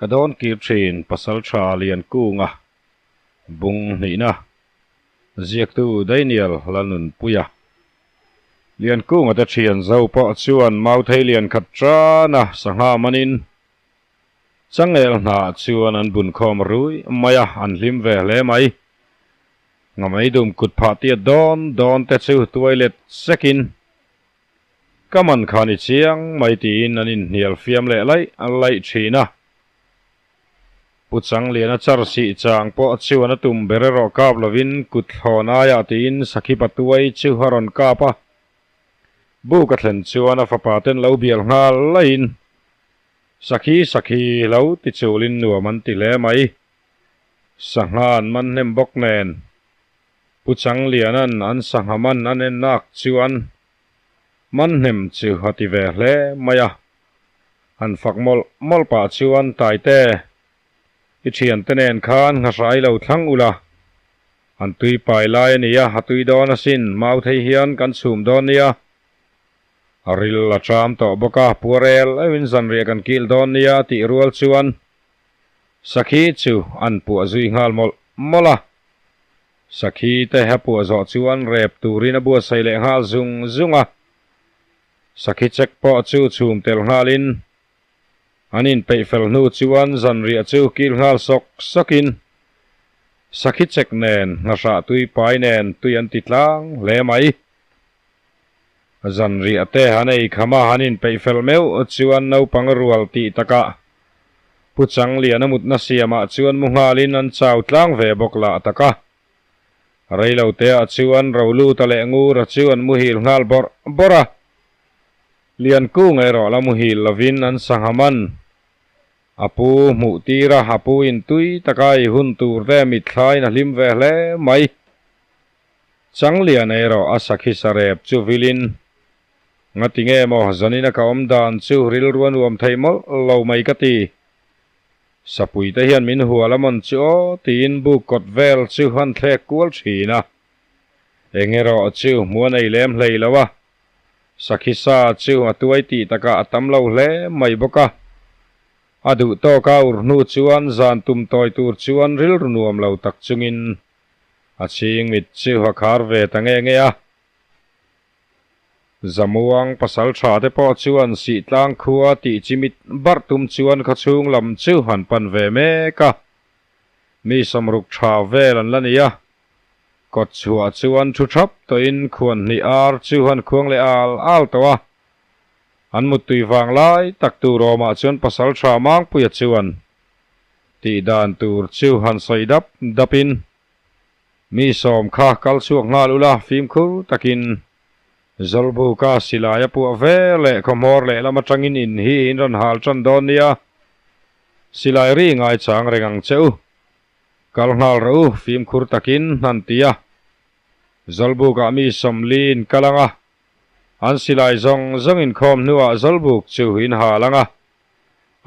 Ka dawn kir thin Pasaltha Liankunga bung hnihna ziaktu Daniel Lalnunpuia. Liankunga te thian zo pawh chuan Mauthei lian khat tana sangha manin changel hnah chuan an bun khawm rui mai a, an hlim ve hle mai. Ngamei dum kut phah tiat dawn dawn te chu tuailet sekin Ka man kha ni chiang mai tiin an inhnial fiam leh laih laih thin a. Pu Changliana char sih chang pawh chuan a tum ber erawh kap lovin kut thlawn aiah tiin Sakhi Patuai chu a rawn kap a. Buk a thlen chuan a fapa ten lo bial nghal laihin Sakhi Sakhi lo ti chulin nuam an ti hle mai. Sangha an man hnem bawk nen Pu Changliana'n an sangha man an en nak chuan Man hnem chu a ti ve hle mai a. Han fak mawlh mawlh pah chuan Taite, i thiante nen khan nghahrai lo thlang ula, an tui pai lai a nia, a tui dawn asin, mau thei hian kan chhum dawn nia. A ril a tram tawh bawk a, puarel euhin zanriah kan kil dawn nia tih rual chuan Sakhi chu an puah zui nghal mawlh mawlh a. Sakhi te a puah zawh chuan rep turin a buatsaih leh nghal zung zung a. Sakhi chek pawh chu chhum tel nghalin an inpeih fel hnu chuan zanriah chu kil nghal sawk sawkin sakhi chek nen nghahrah tui pai nen tui an ti tlang hle mai. Zanriah te an ei kham a, an inpeih fel meuh chuan naupang rual tih takah Pu Changliana mutna siamah chuan mu nghalin an chau tlang ve bawk lah tak a. Reilo teah chuan Roluta leh Ngura chu an muhil nghal bawrh bawrh a. Liankung erawh la muhil lovin an sangha man. A pu hmuh tir a, a pu in tui taka ei hun tur te mitthlain a hlim ve hle mai. Changliana erawh a sakhi sarep chu vilin Ngati nge maw zanina ka awm dan chu rilru a nuam thei mawlh lo mai ka ti. Sapui te hian min hual a mawn chu aw tiin buk kawt vel chu an thlek kual thin a. Eng erawh chu hmu a nei lem hlei lo a. Sakhi sa chu a tuai tih takah a tam lo hle mai bawk a. A duh tawk a ur hnu chuan zan tum tawi tur chuan rilru nuam lo tak chungin a chhing mit chu a khar ve ta nge nge a. Zamuang pasal tha te pawh chuan Sihtlang khua tih chimit barh tum chuan khawchhung lam chu an pan ve mek a. Mi sawmruk tha vel an la ni a. Kawt chhuah chuan thu thap tawhin khuan hnih ar chu an khuang leh al al tawh a. An muttui vang lai tak tur awmah chuan pasal tha Mangpuia chuan tih dan tur chu han sawi dap dapin Mi sawm kha kal chhuak nghal ula fimkhur takin Zawlbuka silai a puah ve leh khawhmawr lehlam atangin in hi in rawn hal tan dawn nia. Silai ri ngaichang reng ang che u. Kal nghal rawh u fimkhur takin hnan ti a. Zawlbukah mi sawmli in kal ang a. An silai zawng zawng inkhawm hnuah Zawlbuk chu in hal ang a.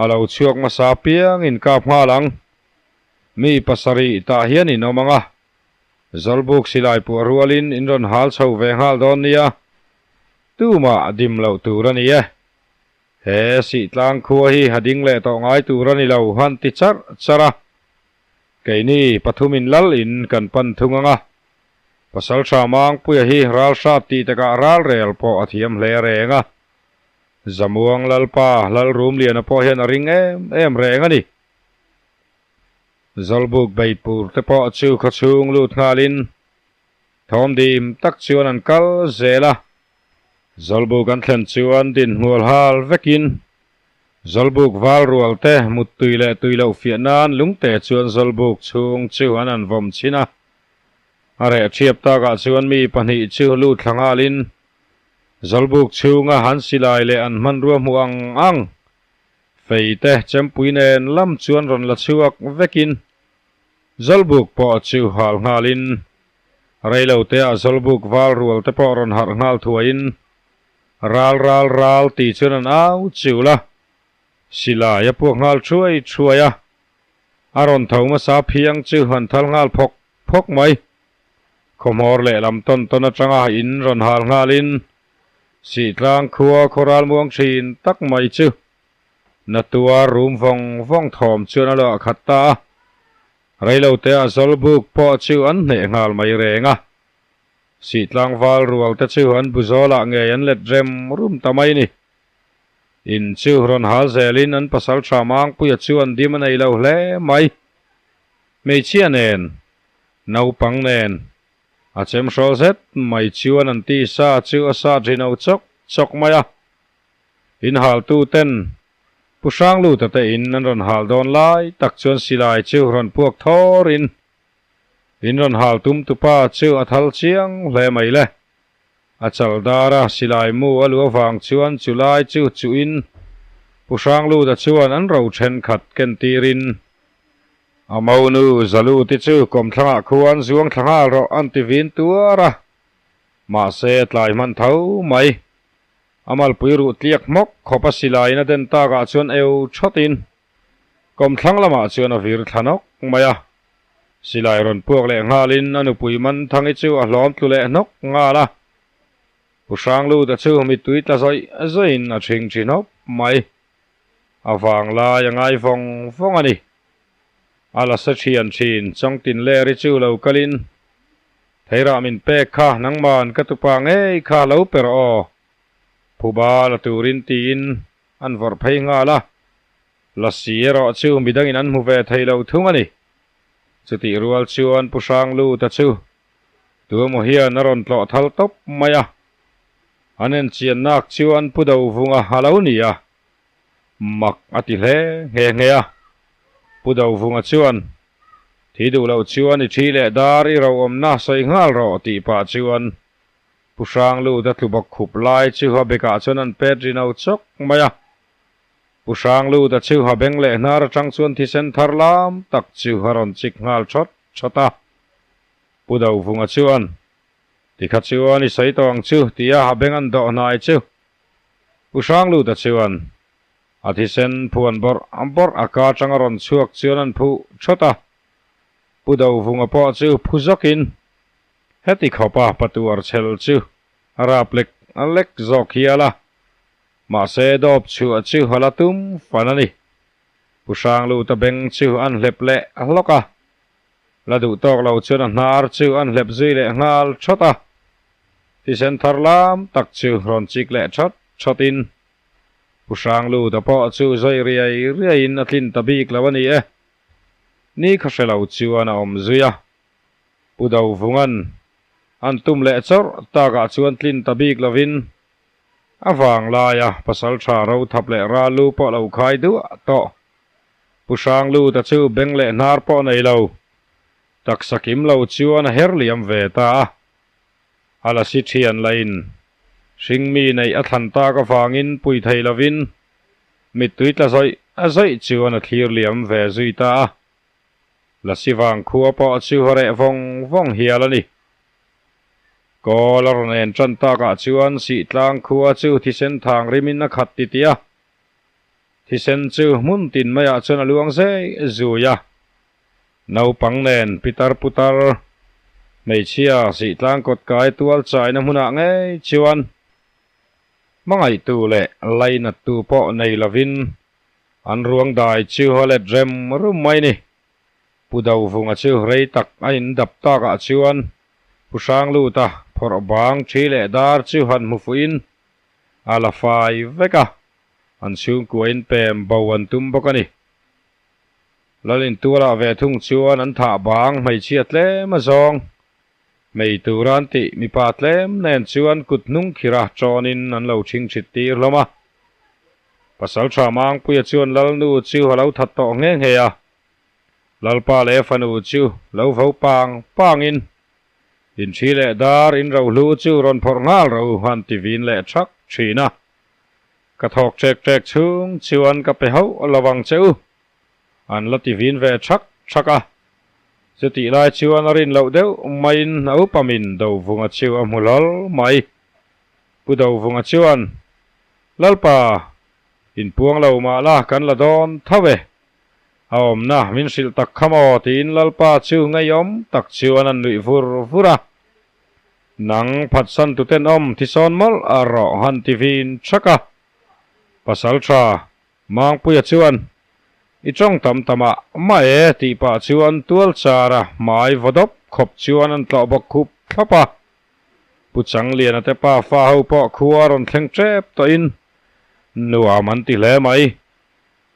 A lo chhuak hmasa piang in kap nghal ang. Mi pasarih tah hian in awm ang a, Zawlbuk silai puah rualin in rawn hal chho ve nghal dawn nia, tumah dim loh tur a ni e. He Sihtlang khua hi a ding leh tawh ngai tur a ni lo han ti charh charh a. Keini pathumin lal in kan pan thung ang a, Pasaltha Mangpuia hi ral hrat tih takah ral rel pawh a thiam hle reng a. Zamuang Lalpa Lalrumliana pawh hian a ring em em reng a ni. Zawlbuk beipur te pawh chu khawchhung lut nghalin thawm dim tak chuan an kal zel a. Zawlbuk an thlen chuan dinhmual hal vekin Zawlbuk val rual te muttui leh tui loh fiah nan lungte chuan Zawlbuk chhung chu an han vawm chhin a. A reh thiap takah chuan mi pahnih chu lut thla nghalin Zawlbuk chhunga an silai leh an hmanrua hmuh ang ang Feite chempui nen lam chuan rawn la chhuak vekin Zawlbuk pawh chu hal nghalin reiloteah Zawlbuk val rual te pawh rawn harh nghal thuaiin Ral ral ral tih chuan an au chiul a, silai a puak nghal thuai thuai a, a rawn tho hmasa phiang chu an thal nghal phawk phawk mai. Khawhmawr lehlam tawn tawn atanga in rawn hal nghalin Sihtlang khua khawral muang thin tak mai chu. Na tuar rum vawng vawng thawm chuan a luah khat ta a. Reilote-ah Zawlbuk pawh chu an hneh nghal mai reng a. Sih tlangval rual te chu an bu zawlah ngei an let rem rum ta mai ni. In chu rawn hal zelin an pasal tha Mangpuia chu an dim a nei lo hle mai. Hmeichhia nen, naupang nen, a chem hrawl zet mai chuan an tisa chu a sat rino chawk chawk mai a. In haltu ten Pu Hrangluta te in an rawn hal dawn lai tak chuan silai chu rawn puak thawr in in rawn hal tum tupa chu a thal chiang hle mai le. A chal dar a silai mu a lu avang chuan chu lai chu chuh in Pu Hrangluta chuan an ro thenkhat ken tir in a monu Zaluti chu kawmthlangah khuan zuang thla nghal rawh an ti vin tuar a, mahse tlai hman tho mai. A malpui ruh tliak hmawk khawp a silaiin a den takah chuan eu thawtin kawmthlang lamah chuan a vir thla nawk mai a. Silai rawn puak leh nghalin a nupui Manthangi chu a hlawm tlu leh hnawk nghal a. Pu Hrangluta chu mittui tla zawih zawihin a ṭhing ṭhi hnawp mai. A vanglai a ngai vawng vawng a ni. A la sa ṭhian ṭhin Chawngtin Leri chu lo kalin, Theirah min pek kha nangman ka tupa ngei kha lo per aw, phuba la turin tiin an vawrh phei nghal a. Lasi erawh chu midangin an hmu ve thei lo thung a ni. Chutih rual chuan Pu Hrangluta chu tuemaw hian a rawn tlawh thal tawp mai a. An enchiannak chuan Pu Dovunga a lo ni a. Mak a ti hle nghe nghe a. Pu Dovunga chuan, Thi duh loh chuan i thi leh dar i roawmna sawi nghal rawh tih pah chuan Pu Hrangluta tlu bawk khup lai chu a bekah chuan an pet ri no chawk mai a. Pu Hrangluta chu a beng leh hnar atang chuan thisen thar lam tak chu a rawn chik nghal thawt thawt a. Pu Dovunga chuan, Tikha chuan i sawi tawh ang chu tia a beng an dawh hnai chu Pu Hrangluta chuan a thisen phuan bawrh bawrh a ka atanga rawn chhuak chuan an phuh thawt a. Pu Dovunga pawh chu phu zawkin heti khawpa patuar chhel chu a rap lek lek zawk hial a, mahse dawp chhuah chu a la tum fan a ni. Pu Hrangluta beng chu an hlep leh hlawk a, La duh tawk lo chuan a hnar chu an hlep zui leh nghal thawt a, thisen thar lam tak chu rawn chik leh thawt thawt in Pu Hrangluta pawh chu zawi riai riai in a tlin ta bik lo a ni e. Ni kha hre lo chuan a awm zui a, Pu Dovunga'n an tum leh chawrh takah chuan tlin ta bik lovin a vanglaia pasaltha rothap leh rallu pawh lo khai duah tawh. Pu Hrangluta chu beng leh hnar pawh nei lo, taksa kim lo chuan a her liam ve ta a. A lasi thian lahin hringmi neih a thlan tak avangin pui thei lovin mittui tla zawih zawih chuan a thlir liam ve zui ta a. Lasi vang khua pawh chu a reh vawng vawng hial a ni. Kawl a rawn en tan takah chuan Sihtlang khua chu thisen thang rimin a khat titih a. Thisen chu hmun tin maiah chuan a luang zei zui a, naupang nen pitar putar hmeichhia sihtlang kawt kai tual chaina hmunah ngei chuan hmangaihtu leh lainattu pawh nei lovin an ruang dai chu a let rem rum mai ni. Pu Dovunga chu rei tak a indap takah chuan Pu Hrangluta phawrh bang thi leh dar chu han hmu fuhin a la fai vek a. An chhungkuain pem bo an tum bawk a ni. Lalintualah ve thung chuan an thah bang hmeichhia tlem a zawng. Hmei tura an tih mipa tlem nen chuan kut hnung khira tawnin an lo thing thit tir hlawm a. Pasaltha Mangpuia chuan Lalnu chu a lo that tawh nghe nghe a. Lalpa leh fanu chu lo vo pang pangin inthi leh dar inrohlu chu rawn phawrh nghal ro an ti vin leh thak thin a. Ka thawk ṭek ṭek chhung chuan ka pe hauh lo ang che u, an la ti vin ve ṭhak ṭhak a. Chutih lai chuan a rin loh deuh maiin a upamin Dovunga chu a hmu hlawl mai. Pu Dovunga chuan, Lalpa, inpuang lo mah la kan la dawn tho e. A awmna min hrilh tak kha maw? tiin Lalpa chu ngeiawm tak chuan an nuih vur vur a. Nang phatsan tuten awm thisawn mawlh a rawh han ti vin thak a. Pasal tha. Mangpuia chuan, I tawng tam ta mah mah e tih pah chuan tual chara hmai vaw dawp khawp chuan an tlawh bawk khup thlawp a. Pu Changliana te pa fa ho pawh khua rawn thleng tep tawhin nuam an ti hle mai.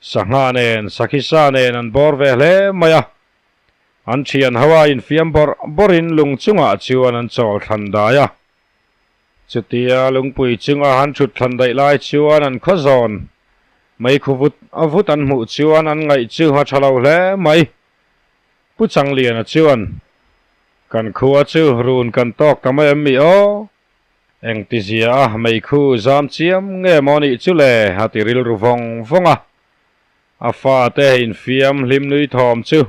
Sangha nen, sakhi sa nen an bawr ve hle mai a. An thian ho a infiam bawrh bawrhin lung chungah chuan an chawl thlan dai a. Chutia lungpui chunga han thut thlan daih lai chuan an khaw zawn mei khu vut vut an hmuh chuan an ngaih chu a tha lo hle mai. Pu Changliana chuan, Kan khua chu run kan tawk ta mai em mi aw? Engtizia a mei khu zam chiam nge maw nih chu le? a ti rilru vawng vawng a. A fate infiam hlim nui thawm chu,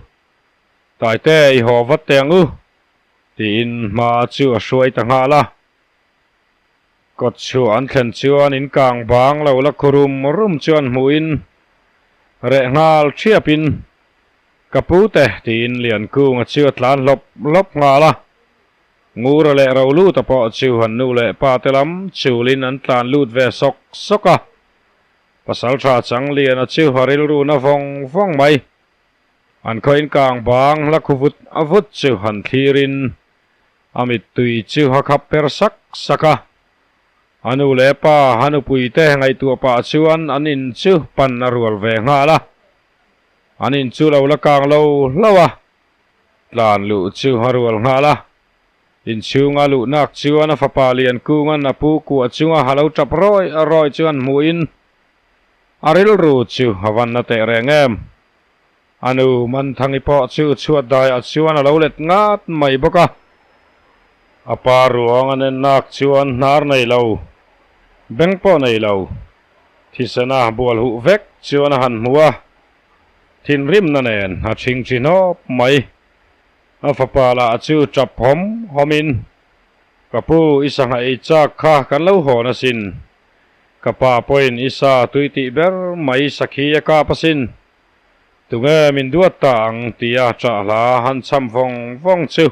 Taite i haw vat teh ang u, Tiin hma chu a hruai ta nghal a. Kawt chhuah an thlen chuan in kang bang lo la khu rum rum chuan hmuhin reh nghal thiapin Ka pu te tiin Liankunga chu a tlan hlawp hlawp nghal a. Ngura leh Roluta pawh chu an nu leh pa te lam chulin an tlan lut ve sawk sawk a. Pasaltha Changliana chu a rilru na vawng vawng mai. An khaw inkang bang hla khu vut a vut chu han thlirin a mittui chu a khap per sak sak a. A nu leh pa a nupui te ngaihtuah pah chuan an in chu pan a rual ve nghal a. An in chu lo la kang lo hlauh a, tlan luh chu a rual nghal a. Inchhunga luh nak chuan a fapa Liankunga'n a pu kuah chunga a lo tap rawi rawi chuan hmuhin A rilru chu a van na teh reng em? A nu Manthangi pawh chu chhuat daiah chuan a lo let ngat mai bawk a. A pa ruang a nen nak chuan hnar nei lo, beng pawh nei lo, thisena bual huh vek chuan a han hmu a. Thinrimna nen a chhing chi hnawp mai. A fapa lah chu tap hawm hawmin, Ka pu, i sangha ei chak kha kan lo hawn asin. Ka pa pawhin i sa tui tih ber mai sakhi a kap asin. Tunge min duat ta ang tia chah hla han cham vawng vawng chu.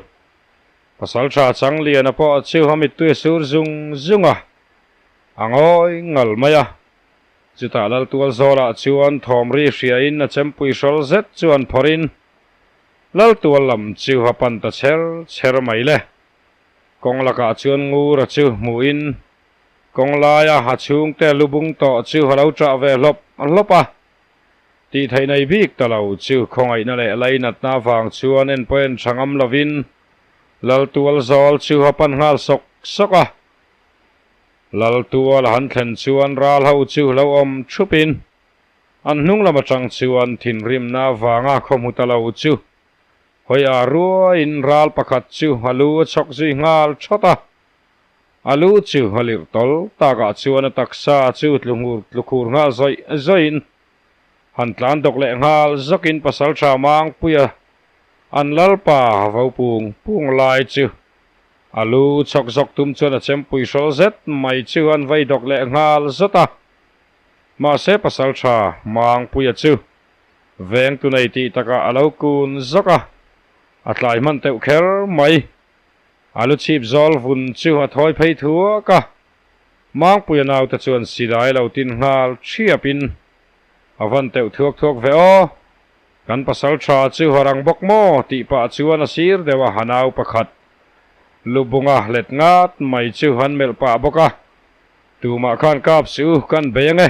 Pasaltha Changliana pawh chu a mittui a sur zung zung a, a ngawi ngal mai a. Chutah Laltualzawlah chuan thawm ri hriain a chempui hrawl zet chuan phawrhin Laltual lam chu a pan ta chher chher mai le. Kawng lakah chuan Ngura chu hmuhin Kawng laia ha chhungte lu bung tawh chu a lo ṭah ve hlawp hlawp a. Tih theih nei bik ta lo chu khawngaihna leh lainatna avang chuan en pawh en ṭha ngam lovin Laltual zawl chu a pan nghal sawk sawk a. Laltual a han thlen chuan ral ho chu lo awm ṭhupin an hnung lam aṭang chuan thinrimna avanga khaw hmu ta lo chu hawi a ruaiin ral pakhat chu a lu a chhawk zui nghal ṭhawt a. A lu chu a lirh tawl takah chuan a taksa chu tluhmur tlukhur nghal zawih zawihin han tlan dawk leh nghal zawkin Pasaltha Mangpuia an lalpa vo pung pung lai chu a lu chhawk zawk tum chuan a chempui hrawl zet mai chu an vei dawk leh nghal zawt a. Mahse Pasaltha Mangpuia chu veng tu nei tih takah a lo kun zawk a, a tlai hman teuh kher mai. A lu chhip zawl vun chu a thawi phei thuak a, Mangpuia naute chuan silai lo tin nghal thiapin a van teuh thuak thuak ve aw, kan pasal tha chu a rang bawk maw tih pah chuan a sir deuh a ha nau pakhat lu bunga let ngat mai chu an melh pah bawk a, tumah khan kap suh u kan bei ange,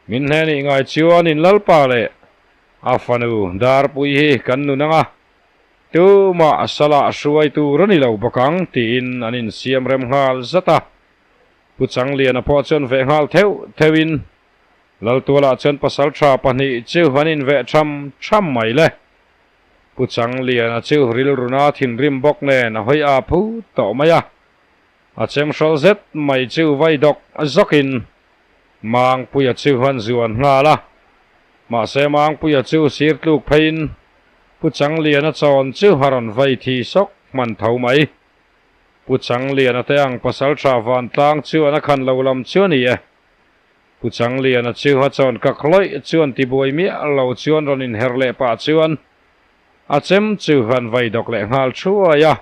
min hne nih ngai chuan in lalpa leh a fanu Darpui hi kan nun anga. Tumah salah hruai tur a ni lo bawk ang tiin an insiam rem nghal zat a. Pu Changliana pawh chuan veh nghal theuh theuhin Laltualah chuan pasaltha pahnih chu an inveh tham tham mai le. Pu Changliana chu rilruna thinrim bawk nen a hawi a phut tawh mai a. A chemhrawl zet mai chu vai dawk zawkin Mangpuia chu an zuan nghal a. Mahse Mangpuia chu sir tluk pheiin Pu Changliana chawn chu a rawn vai thi sawk hman tho mai. Pu Changliana te ang pasaltha vantlang chuan a khan lo lam chu a ni e. Pu Changliana chu a chawn kak hlawih chuan tibuai miah lo chuan rawn inher leh pah chuan a chem chu an vai dawk leh nghal thuai a.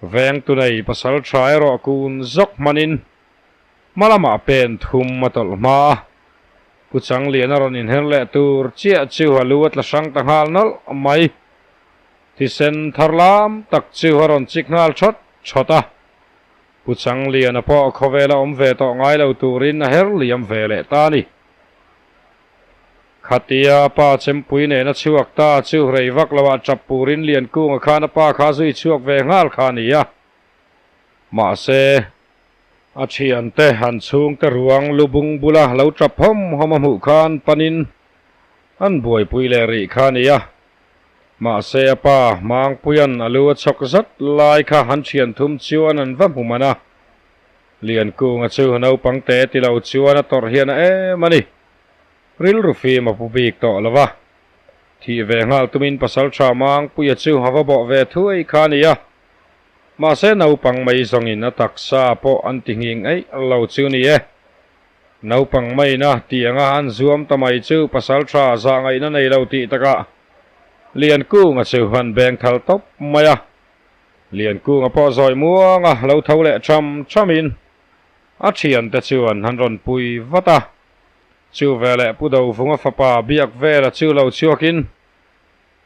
Veng tunei pasaltha erawh kun zawk hmanin hma lamah pen thum a tawlh hma a. Pu Changliana rawn inher leh tur chiah chu a lu a tla hrang ta nghal nawlh mai. Thisen thar lam tak chu a rawn chik nghal thawt thawt a. Pu Changliana pawh khawvela awm ve tawh ngai lo turin a her liam ve leh ta a ni. Khatia pa chempui nena chhuak ta chu rei vak loah tap purin Liankunga khan a pa kha zui chhuak ve nghal kha a ni a. Mahse, a thiante han chhungte ruang lu bung bula lo tap hawm hawm a hmuh khan panin an buaipui leh rih kha a ni a. Mahse, a pa Mangpuia'n a lu a chhawk zat lai kha han thian thum chuan an va hmu man a. Liankunga chu naupang te ti lo chuan a tawrh hian a em a ni. Rilru fim a pu bik tawh lo va. Thih ve nghal tumin Pasaltha Mangpuia chu a va bawh ve thuai kha a ni a. Mahse naupang mai zawngin a taksa pawh an ti nghing eih lo chu ni e. Naupang maina tih anga an zuam ta mai chu Pasaltha zahngaihna nei lo tih takah Liankunga chu an beng thal tawp mai a. Liankunga pawh zawi muanga lo tho leh tham thamin a thiante chuan an rawn pui vat a. Chu veleh Pu Dovunga fapa biak vela chu lo chhuakin,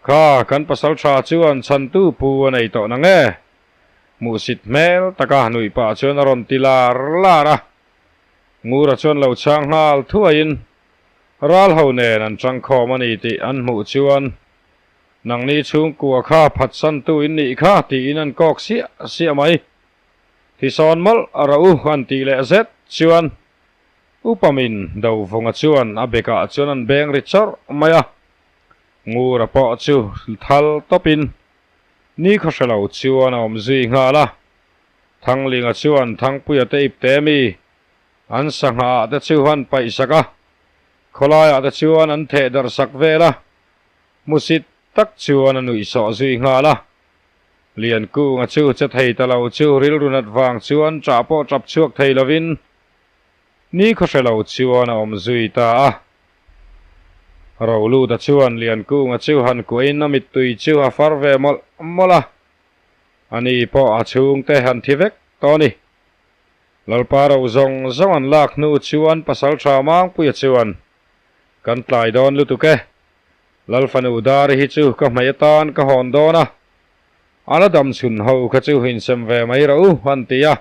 Kha, kan pasal tha chuan chhantu pu a nei tawh nang e? Hmuhsit hmel taka nuih pah chuan a rawn ti lar lar a. Ngura chuan lo chhang nghal thuaiin ral ho nen an tangkhawm a ni tih an hmuh chuan, Nangni chhungkua kha phatsantu in nih kha tiin an kawk siah siah mai. Thisawn mawlh a ro u an tih leh zet chuan Upamin Dovunga chuan a bekah chuan an beng ri chawrh mai a, Ngura pawh chu thal tawpin ni khaw hre lo chuan a awm zui nghal a. Thanglinga chuan Thangpuia te ipte mi an sangha ah te chu an paih sak a, khawlaiah te chuan an theh darh sak vel a, hmusit tak chuan a nuih sawh zui nghal a. Liankunga chu che thei ta lo chu rilru nat vang chuan ṭah pawh ṭap chhuak thei lovin ni khaw hre lo chuan a awm zui ta a. Roluta chuan Liankunga chu han kuahin a mittui chu a far ve mawlh mawlh a, ani pawh a chhungte han thi vek tawh a ni. Lalpa ro zawng zawng an lak hnu chuan Pasalṭha Mangpuia chuan, Kan tlai dawn lutuk e, Lalfanu Dari hi chu ka hmei atan ka hawn dawn a, a la dam chhun ho kha chu insem ve mai rawh u, an ti a.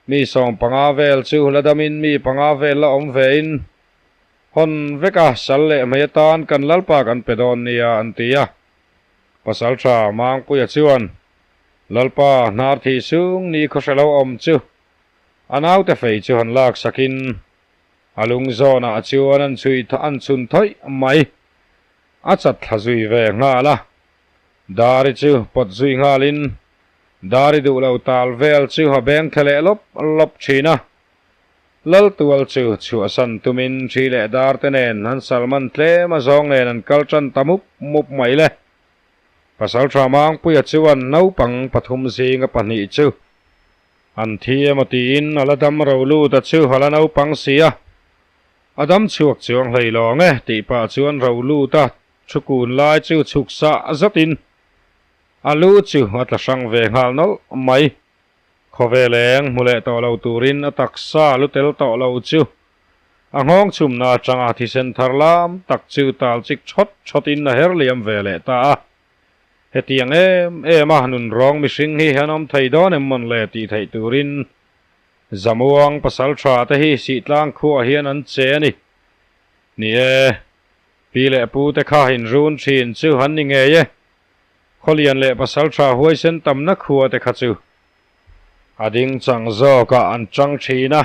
Mi 15 vel chu la damin mi panga vel la awm vein hawn vek a, sal leh hmei atan kan Lalpa kan pe dawn nia, an ti a. Pasaltha Mangpuia chuan, Lalpa, hnar thih sung ni khaw hre lo awm chu a naute fei chu han lak sakin, A lung zawnah chuan an chhui an chhun thawih mai. A chat thla zui ve nghal a. Dari chu pawt zui nghalin Dari duh lo tal vel chu a beng thle leh lawp lawp thin a. Laltual chu chhuahsan tumin thi leh dar te nen an salman tlem a zawng nen an kal tan ta mup mup mai le. Pasaltha Mangpuia chuan naupang pathum zinga pahnih chu An thi emaw tiin a la dam ro lut a chu a la naupang si a, a dam chhuak chuang hlei lawng e tih pah chuan ro lut a thu kun lai chu chhuk sah zatin a lu chu a tla hrang ve nghal nawlh mai. Khawvel eng hmu leh tawh lo turin a taksa lu tel tawh lo chu a nghawng chhumna atanga thisen thar lam tak chu tal chik thawt thawtin a her liam ve leh ta a. Hetiang em em a nunrawng mihring hi an awm thei dawn em mawn le tih theih turin Zamuang pasal tha te hi Sihtlang khuaah hian an che a ni. Ni e, pi leh pu te kha inrun thin chu an ni ngei e. Khawlian leh pasal tha huaisen tamna khua te kha chu a ding chang zawkah an chang thin a,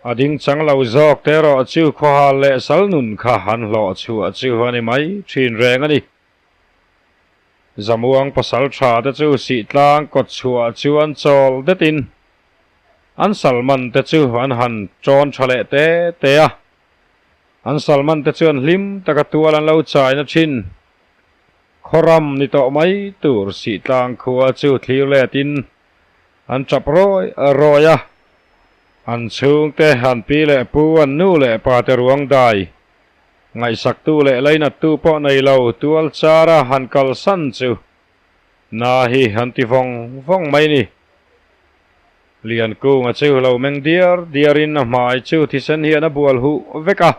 a ding chang lo zawk te erawh chu khawhal leh sal nun kha an hlawh chhuah chu a ni mai thin reng a ni. Zamuang pasal tha te chu Sihtlang kawt chhuah chuan chawl detin an salman te chu an han tawn tha leh te te a. An salman te chuan hlim taka tual an lo chaina thin. Khawram ni tawh mai tur Sihtlang khua chu thlir letin an tap rawi rawi a. An chhungte an pi leh pu an nu leh pa te ruang dai Ngaihsaktu leh lainattu pawh nei lo tual chara han kalsan chu na hi han ti vawng vawng mai ni. Liankunga chu lo meng diar diarin a hmai chu thisen hian a bual huh vek a.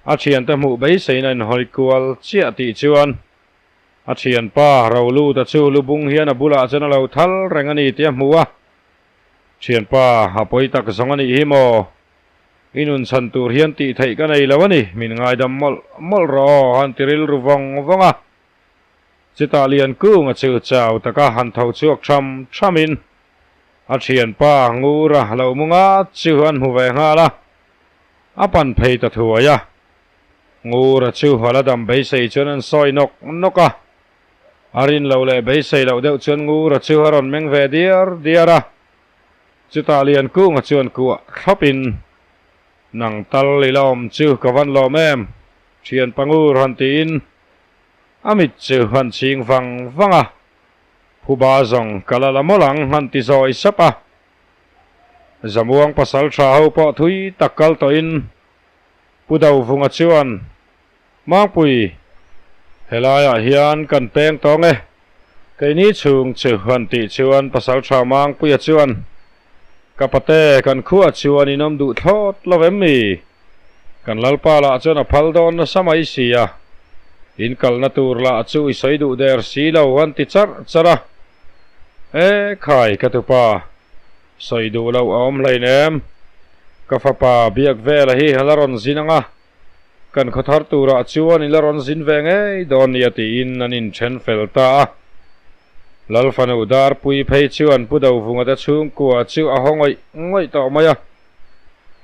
A thiante hmuh beiseina inhawi kual chiah tih chuan a thianpa Roluta chu lubung hian a bulah chuan a lo thal reng a ni tih a hmu a. Thianpa, a pawi tak zawng a nih hi maw? I nun chhan tur hian tih theih ka nei lo a ni, min ngaidam mawlh mawlh rawh aw, han ti rilru vawng vawng a. Chutah Liankunga chu chau taka han tho chhuak tham thamin a thianpa Ngura lo mu ngat chu an hmu ve nghal a. A pan phei ta thuai a, Ngura chu a la dam beisei chuan an sawi nawk nawk a. A rin loh leh beisei loh deuh chuan Ngura chu a rawn meng ve diar diar a. Chutah Liankunga chuan kuah thlawpin, Nang tal i la awm chu ka van lawm em? Thianpa Ngur han tiin a mit chu han chhing vang vang a. Phuba zawng ka la la mawlh ang han ti zawi sap a. Zamuang pasal tha ho pawh thui tak kal tawhin Pu Dovunga chuan, Mangpui, helaiah hian kan peng tawng e, keini chhung chu han tih chuan pasal tha Mangpuia chuan, Ka pate kan khuah chuan in awm duh thlawt lo em mi? Kan Lalpa lah chuan a phal dawn nasa mai si a, in kalna tur lah chu i sawi duh der si lo an ti charh charh a. E khai ka tupa, sawi duh loh a awm hlein em? Ka fapa biak vela hi a la rawn zin ang a, kan khaw thar turah chuan i la rawn zin ve ngei dawn nia tiin an inthen fel ta a. Lalfanu Darpui phei chuan Pu Dovunga te chhungkua chu a haw ngawih ngawih tawh mai a,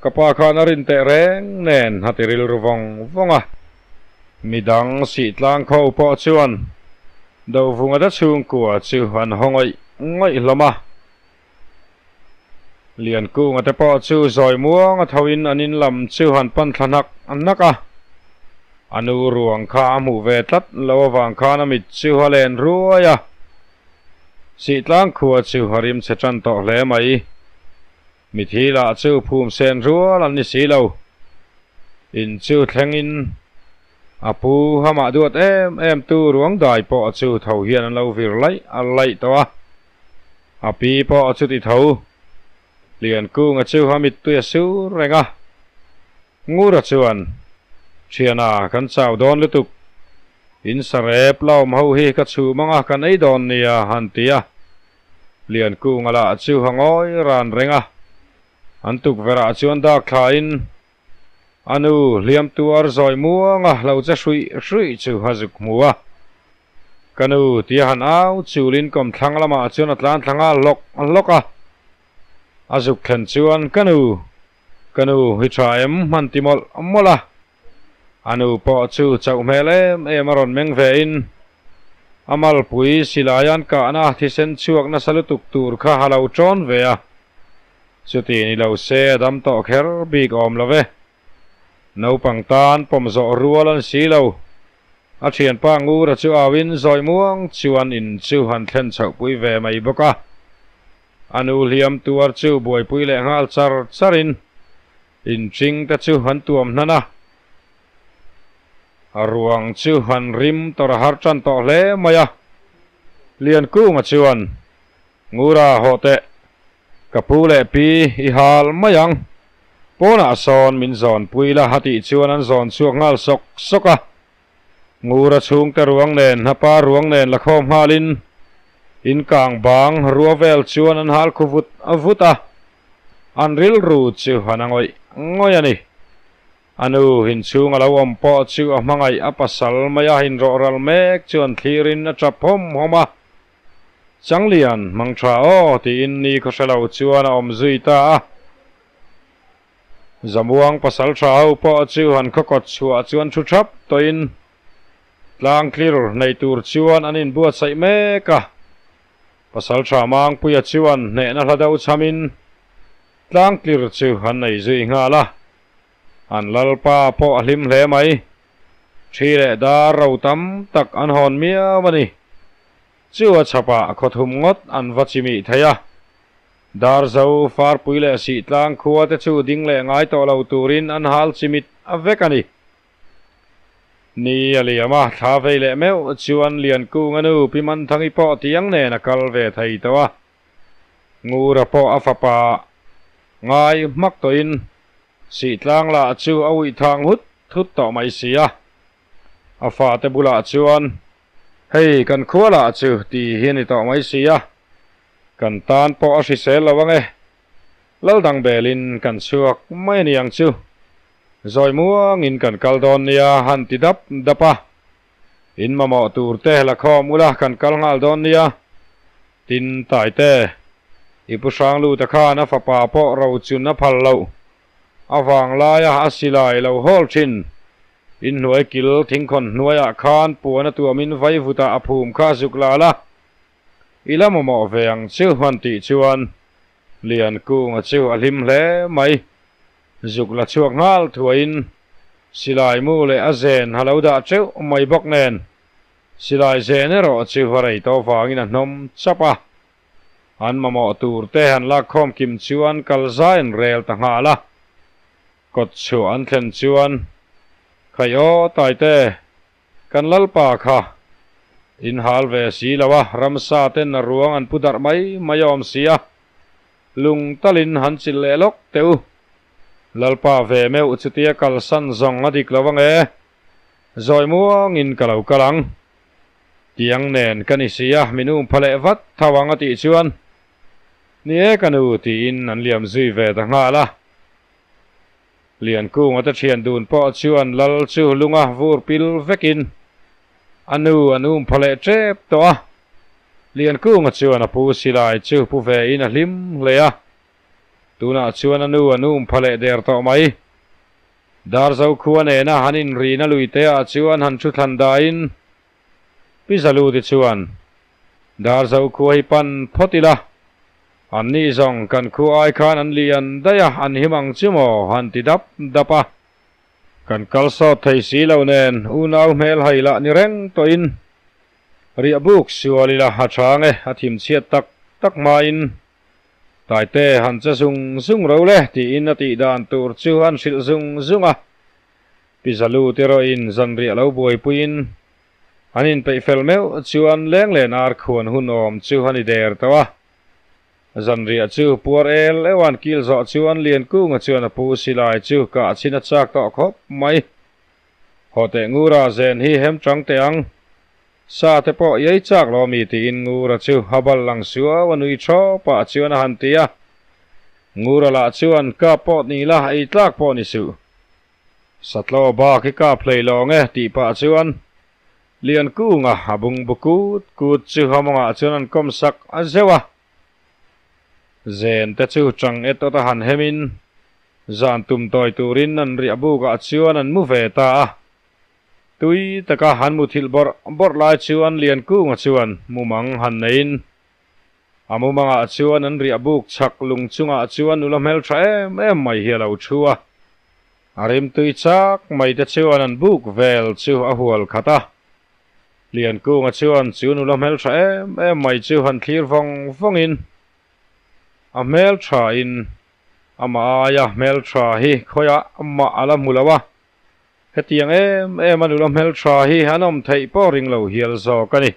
ka pa khan a rin teh reng nen a ti rilru vawng vawng a. Midang sihtlang kho pawh chuan Dovunga te chhungkua chu an haw ngawih ngawih hlawm a. Liankunga te pawh chu zawi muang a tho in an in lam chu han pan thla hnak hnak a. A nu ruang kha a hmuh ve tlat lo avang khan a mit chu a len ruai a. Sihtlang khua chu a rim chhe tan tawh hle mai. Mithi lah chu phum sen rual an ni si lo. In chu thleng in a pu hamah duat em em tu ruang dai pawh chu tho hian an lo vir laih a laih tawh a. A pi pawh a chuti tho. Liankunga chu a mittui a sur reng a. Ngura chuan, Thiana, kan chau dawn lutuk. In sarep la awm ho hi ka chhum ang a, kan ei dawn nia, han ti a. Liankunga lah chu a ngawi ran reng a. An tukverhah chuan dak thlain, A nu hliam tuar zawi muanga lo che hruih hruih chu a zuk hmu a. Ka nu tia han au chulin kawmthlang lamah chuan a tlan thla nghal hlawk hlawk a. A zuk thlen chuan ka nu, ka nu hi tha em hman ti mawlh mawlh a. A nu pawh chu chauh hmel em em a rawn meng ve in a malpui silaian kahna thisen chhuak nasa lutuk tur kha a lo tawn ve a. Chuti ni lo se a dam tawh kher bik awm lo ve. Naupang tan pawm zawh rual an si lo. A thianpa Ngura chu auin zawi muang chuan in chu han thlen chhohpui ve mai bawk a. A nu hliam tuar chu buaipui leh nghal char charin inching te chu an tuam hnan a. A ruang chu han rim tawrh a har tan tawh hle mai a. Liankunga chuan Ngura haw teh, ka pu leh pi i hal mai ang. Pawnah sawn min zawn pui la a tih chuan an zawn chhuak nghal sawk sawk a. Ngura chhungte ruang nen hnapa ruang nen la khawm nghalin in kang bang rua vel chuan an hal khu vut vut a. An rilru chu an a ngawih ngawih a ni. A nu inchhung a lo awm pawh chu a hmangaih a pasal mai a inrawhral mek chuan thlirin a tap hawm hawm a. Changlian, hmang tha aw, tiin ni khaw hre lo chuan a awm zui ta a. Zamuang pasal tha ho pawh chu han khaw kawt chhuah chuan thu thap tawhin tlang tlir nei tur chuan an inbuatsaih mek a. Pasal tha Mangpuia chuan hnehna hla deuh chhamin tlang tlir chu an nei zui nghal a. An Lalpa pawh a hlim hle mai. Thi leh dar ro tam tak an hawn miau a ni. Chu a chhapah khawthum ngawt an va chimih thei a. Darzo, Farpui leh Sihtlang khua te chu ding leh ngai tawh lo turin an hal chimit a vek a ni. Ni a liam a, thla vei leh meuh chuan Liankunga nu Pi Manthangi pawh tiang nen a kal ve thei tawh a. Ngura pawh a fapa ngai hmak tawhin Sihtlang lah chu a uih thang hut thut tawh mai si a. A fate bulah chuan, Hei kan khua lah chu ti hi a ni tawh mai si a, kan tan pawh a hrisel lo ang e. Lal dang belin kan chhuak mai a ni ang chu. Zawi muangin kan kal dawn nia han ti dap dap a. In mamawh tur te la khawm ula kan kal nghal dawn nia. Tin Taite, i pu Hrangluta khan a fapa pawh ro chun a phal loh avang laia a silai lo hawl thin. Inhnuai kil thingkhawn hnuaiah khan puan a tuamin vaivutah a phum kha a zuk lal a. I la mamawh ve ang chu han tih chuan Liankunga chu a hlim hle mai. Zuk la chhuak nghal thuaiin silai mu leh a zen a lo dah teuh mai bawk nen silai zen erawh chu a rei tawh vangin a hnawm chap a. An mamawh tur te han lakkhawm kim chuan kal zai an rel ta nghal a. Kawt chhuah an thlen chuan Khaih aw Taite, kan Lalpa kha in hal ve si lo a, ramsa ten a ruang an pu darh mai mai awm si a, lung talin han chilh leh lawk teh u. Lalpa ve meuh chutia kalsan zawng a dik lo ang e, zawi muangin ka lo kal ang. Tiang nen ka ni si a, min um pha leh vat tho ang a tih chuan, Ni e ka nu tiin an liam zui ve ta nghal a. Liankunga te thian dun pawh chuan lal chu lunga vur pil vekin a nu an um pha leh tep tawh a. Liankunga chuan a pu silai chu pu vein a hlim hle a. Tunah chuan a nu an um pha leh der tawh mai. Darzo khua nena han inrina luiteah chuan han thu thlan dahin Pi Zaluti chuan, Darzo khua hi pan phawt ila, an nih zawng kan khua ai khan an lian daih a, an him ang chu maw? han ti dap dap a. Kan kal sawt thei si lo nen unau hmel hai lah ni reng tawhin riah buk sual ila a chang e, a thim chhiat tak tak hmain Taite han che zung zung ro le tiin a tih dan tur chu an hrilh zung zung a. Pi Zalu te erawhin zanriah lo buaipuiin an inpeih fel meuh chuan leng leh ar khuan hun awm chu a ni der tawh a. Zanriah chu puar el euh an kil zawh chuan Liankunga chuan a pu silai chu kah chhin a chak tawh khawp mai. Haw teh Ngura zen hi hem chang teh ang. Sa te pawh i ei chak lo ami tiin Ngura chu a bal lang suau a nui thaw pah chuan a han ti a. Ngura lah chuan kap pawh ni la ei tlak pawh ni suh. Satlaw bak hi kap hlei lawng e tih pah chuan Liankunga a bungbu kut kut chu a mawngah chuan an kawm sak a zeuh a. Zen te chu chang et awt a han hem in zan tum tawi turin an riah bukah chuan an mu ve ta a. Tui taka han muthilh bawrh bawrh lai chuan Liankunga chuan mumang han neiin a mumangah chuan an riah buk chhak lung chungah chuan nula hmeltha em em mai hi a lo thu a. A rimtui chak mai te chuan an buk vel chu a hual khat a. Liankunga chuan chu nula hmeltha em em mai chu han thlir vawng vawngin a hmelthain amah aia hmeltha hi khawiah mah a la hmu lo a. Hetiang em em a nula hmeltha hi an awm theih pawh ring lo hial zawk a ni.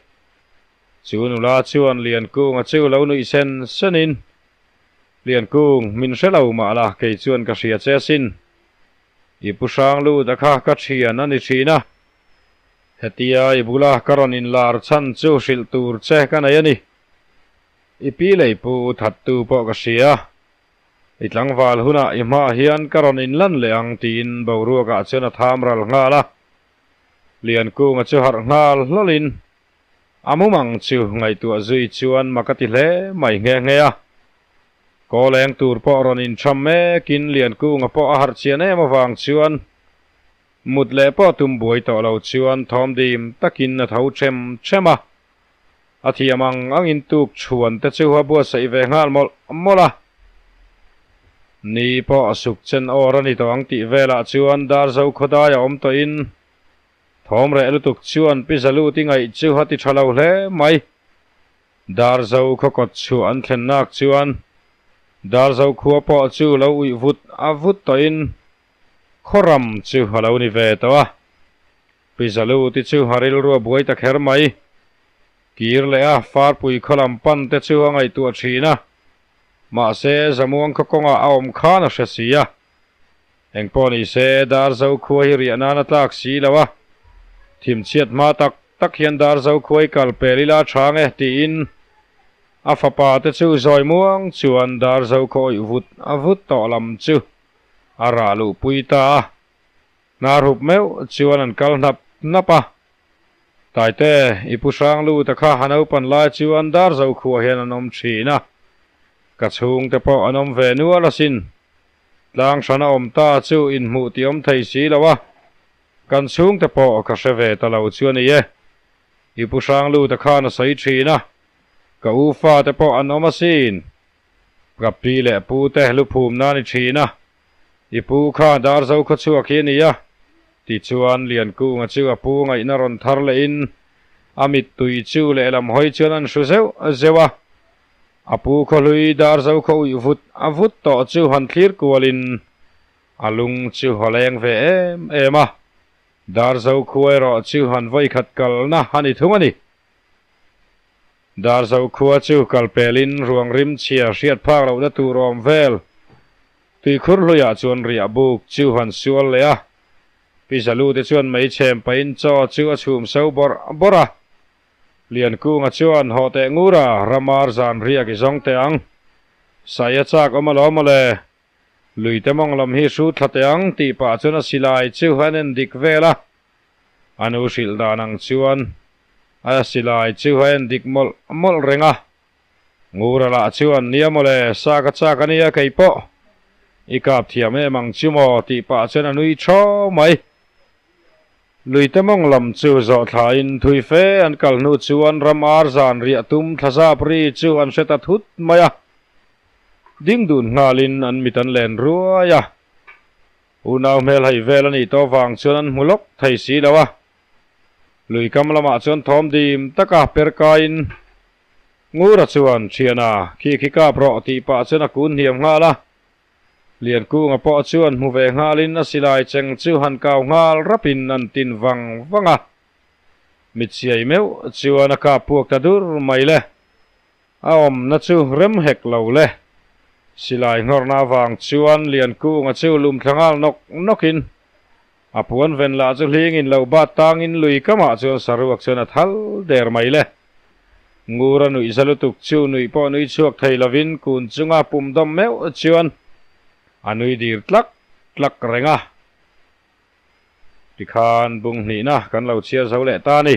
Chu nula chuan Liankunga chu lo nuih sen senin, Liankung, min hre lo mah la, kei chuan ka hria che asin. I pu Hrangluta kha ka thian a ni thin a. Hetia i bula ka rawn inlar chhan chu hrilh tur che ka nei a ni. I pi lei pu thattu pawh ka hria. I tlangval hunah i hmaah hian ka rawn inlan leh ang tiin boruakah chuan a tham ral nghal a. Liankunga chu harh nghal hlawlin a mumang chu ngaihtuah zui chuan mak a ti hle mai nghe nghe a. Kawleng tur pawh rawn intham mekin Liankunga pawh a harh chian em avang chuan mut leh pawh tum buai tawh lo chuan thawm dim takin a tho them them a. A thiam ang angin tuk chhuan te chu a buatsaih ve nghal mawlh mawlh a. Ni pawh a suk chen awr a ni tawh ang tih velah chuan Darzo khawdai a awm tawhin thawm reh lutuk chuan Pi Zaluti ngaih chu a ti tha lo hle mai. Darzo khaw kawt chhuah an thlen nak chuan Darzo khua pawh chu lo uih vut a vut tawhin khaw ram chu a lo ni ve tawh a. Pi Zaluti chu a rilru a buai ta kher mai. Kir leh a farpui khaw lam pan te chu a ngaihtuah thin a. Mahse, Zamuang khaw kawngah a awm khan a hre si a. Engpawh ni se, Darzo khua hi riah nan a tlak si lo a, thimchhiat hma tak tak hian Darzo khua hi kal pel ila tha nge tiin a fapa te chu zawi muang chuan Darzo khaw awih vut vut tawh lam chu a rah luh pui ta a. Hnar hup meuh chuan an kal hnap hnap a. Taite, i pu hrang lut a kha a naupan lai chuan Darzo khuah hian an awm thin a, ka chhungte pawh an awm ve nual asin. Tlang hran a awm ta chu inhmuh tih awm thei si lo a, kan chhungte pawh ka hre ve ta lo chu a ni e. I pu hrang lut a khan a sawi thin a, ka u fate pawh an awm asin. Ka pi leh pu te luphum nan i thin a, I pu kha Darzo khaw chhuak hi a ni a, tichuan Liankunga chu a pu ngaihna rawn thar lehin a mittui chu lehlam hawi chuan an hru zeuh zeuh a. A pu khaw hlui Darzo khaw uih vut a vut tawh chu han thlir kualin a lung chu a leng ve em em a, Darzo khua erawh chu han vawikhat kalna a ni thung a ni. Darzo khua chu kal pelin ruang rim chhia hriat phak lohna tur awm vel. Tuikhur hluiah chuan riah buk chu han sual leh a, Pi Zalute chuan mei chhem pahin chaw chu a chhum so bawrh bawrh a. Liankunga chuan haw teh ngur a, Ramar zan riak i zawng teh ang. Sai a chak awm alawm mawle. Luite mawng lam hi hru thla teh ang tih pah chuan a silai chu a en dik vel a. A nu hrilh dan ang chuan a silai chu a en dik mawlh mawlh reng a. Ngura lah chuan, Nia mawle, sa ka chak a nia kei pawh. I kap thiam em ang chu maw tih pah chuan a nui thaw mai. Luite mawng lam chu zawh thlain thui fe an kal hnu chuan ram ar zan riah tum thlazap ri chu an hre ta thut mai a. Ding dun nghalin an mit an len ruai a. Unau hmel hei vel a nih tawh vang chuan an hmu lawk thei si lo a. Lui kam lamah chuan thawm dim taka per kaiin Ngura chuan, Thiana, khi khi kap rawh tih pah chuan a kun hniam nghal a. Liankunga pawh chuan hmu ve nghalin a silai cheng chu han kau nghal rapin an tin vang vang a. Mitchiai meuh chuan a kap puak ta dur mai le. A awmna chu rem hek lo le. Silai nghawrna avang chuan Liankunga chu lum thla nghal nawk nawkin a puan ven lah chu hlingin lo bat tangin lui kamah chuan saruak chuan a thal der mai le. Ngura nuih za lutuk chu nuih pawh nui chhuak thei lovin kun chunga pum dawm meuh chuan a nui dir tlak tlak reng a. Tikhan bung hnihna kan lo chhiar zo leh ta a ni.